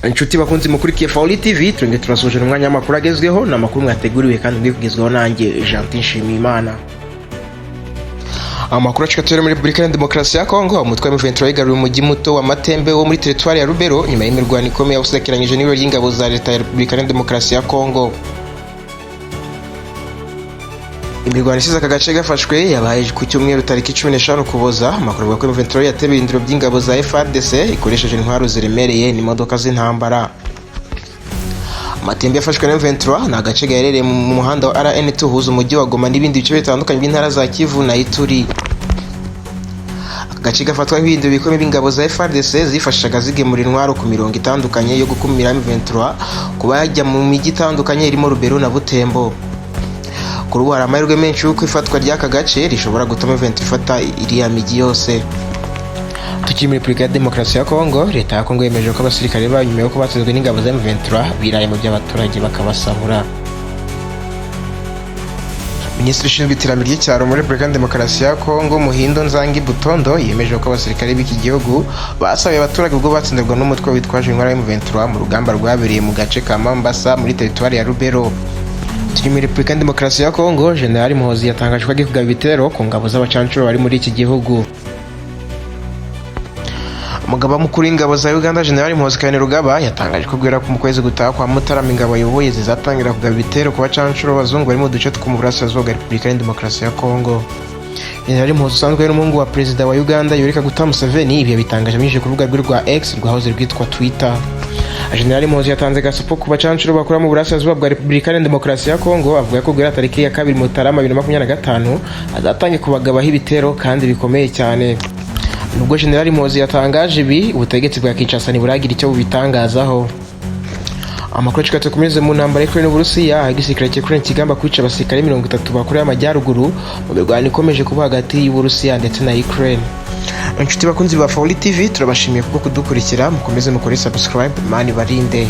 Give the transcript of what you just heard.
Inshuti bakunzi mukurikiye Fauli TV, turongeye turasuje umwanya w'amakuru agezweho. Ni amakuru mwateguriwe kandi mugiye kugezwaho nanjye Gentil Nshimiyimana. Amakuru acika muri Repubulika ya Demokarasi ya Kongo: umutwe wa M23 wigaruriye umujyi muto wa Matembe wo muri teritwari ya Rubero nyuma y'imirwano ikomeye yawusakiranyije n'ibiro ry'ingabo za leta ya Repubulika ya Demokarasi ya Kongo. Imirwano isize aka gace gafashwe yabaye ku cyumweru tariki 15 Ukuboza. Amakuru avuga ko M23 yateye ibirindiro by'ingabo za FARDC ikoresheje intwaro ziremereye n'imodoka z'intambara. Matembe yafashwe na M23 ni agace gaherereye mu muhanda wa RN2 uhuza umujyi wa Goma n'ibindi bice bitandukanye by'intara za Kivu na Ituri. Aka gace gafatwa nk'ibirindiro bikomeye by'ingabo za FARDC zifashishaga zigemura intwaro ku mirongo itandukanye yo gukumira M23 kuba yajya mu mijyi itandukanye irimo Rubero na Butembo. Kuri ubu hari amahirwe menshi y'uko ifatwa ry'aka gace rishobora gutuma M23 ifata iriya mijyi yose. Tukiri muri Repubulika ya Demokarasi ya Kongo, leta ya Kongo yemeje ko abasirikare bayo, nyuma y'uko batsinzwe n'ingabo za M23, biraye mu by'abaturage bakabasahura. Minisitiri ushinzwe iterambere ry'icyaro muri Repubulika ya Demokarasi ya Kongo, Muhindo Nzangi Butondo, yemeje ko abasirikare b'iki gihugu basabiye abaturage ubwo batsindirwa n'umutwe witwaje intwaro M23 mu rugamba rwabereye mu gace ka Mambasa muri teritwari ya Rubero. Turi muri Repubulika ya Demokarasi ya Kongo, General Muhozi yatangaje ko agiye kugaba ibitero ku ngabo z'abacancuro bari muri iki gihugu. Umugaba mukuru w'ingabo za Uganda, General Muhoozi Kainerugaba, yatangaje ko guhera mu kwezi gutaha kwa Mutarama ingabo ayoboye zizatangira kugaba ibitero ku bacancuro b'abazungu bari mu duce two mu burasirazuba bwa Repubulika ya Demokarasi ya Kongo. General Muhoozi, usanzwe ari umuhungu wa Perezida wa Uganda Yoweri Kaguta Museveni, ibyo bitangaje abinyujije ku rubuga rwe rwa X rwahoze rwitwa Twitter. General Muhoozi yatanze gasopo ku bacancuro bakora mu burasirazuba bwa Repubulika ya Demokarasi ya Kongo, avuga ko guhera tariki ya 2 Mutarama 2025 azatangira kubagabaho ibitero kandi bikomeye cyane. Nubwo General Muhoozi yatangaje ibi, ubutegetsi bwa Kinshasa ntiburagira icyo bubitangazaho. Amakuru acika tukomeze mu ntambara y'Ukraine n'Uburusiya, aho igisirikare cya Ukraine kigamba kwica abasirikare 30 ba Korea y'Amajyaruguru mu mirwano ikomeje kuba hagati y'Uburusiya ndetse na Ukraine. Inshuti bakunzi ba Fauli TV, turabashimiye kubwo kudukurikira. Mukomeze mukore subscribe. Imana ibarinde.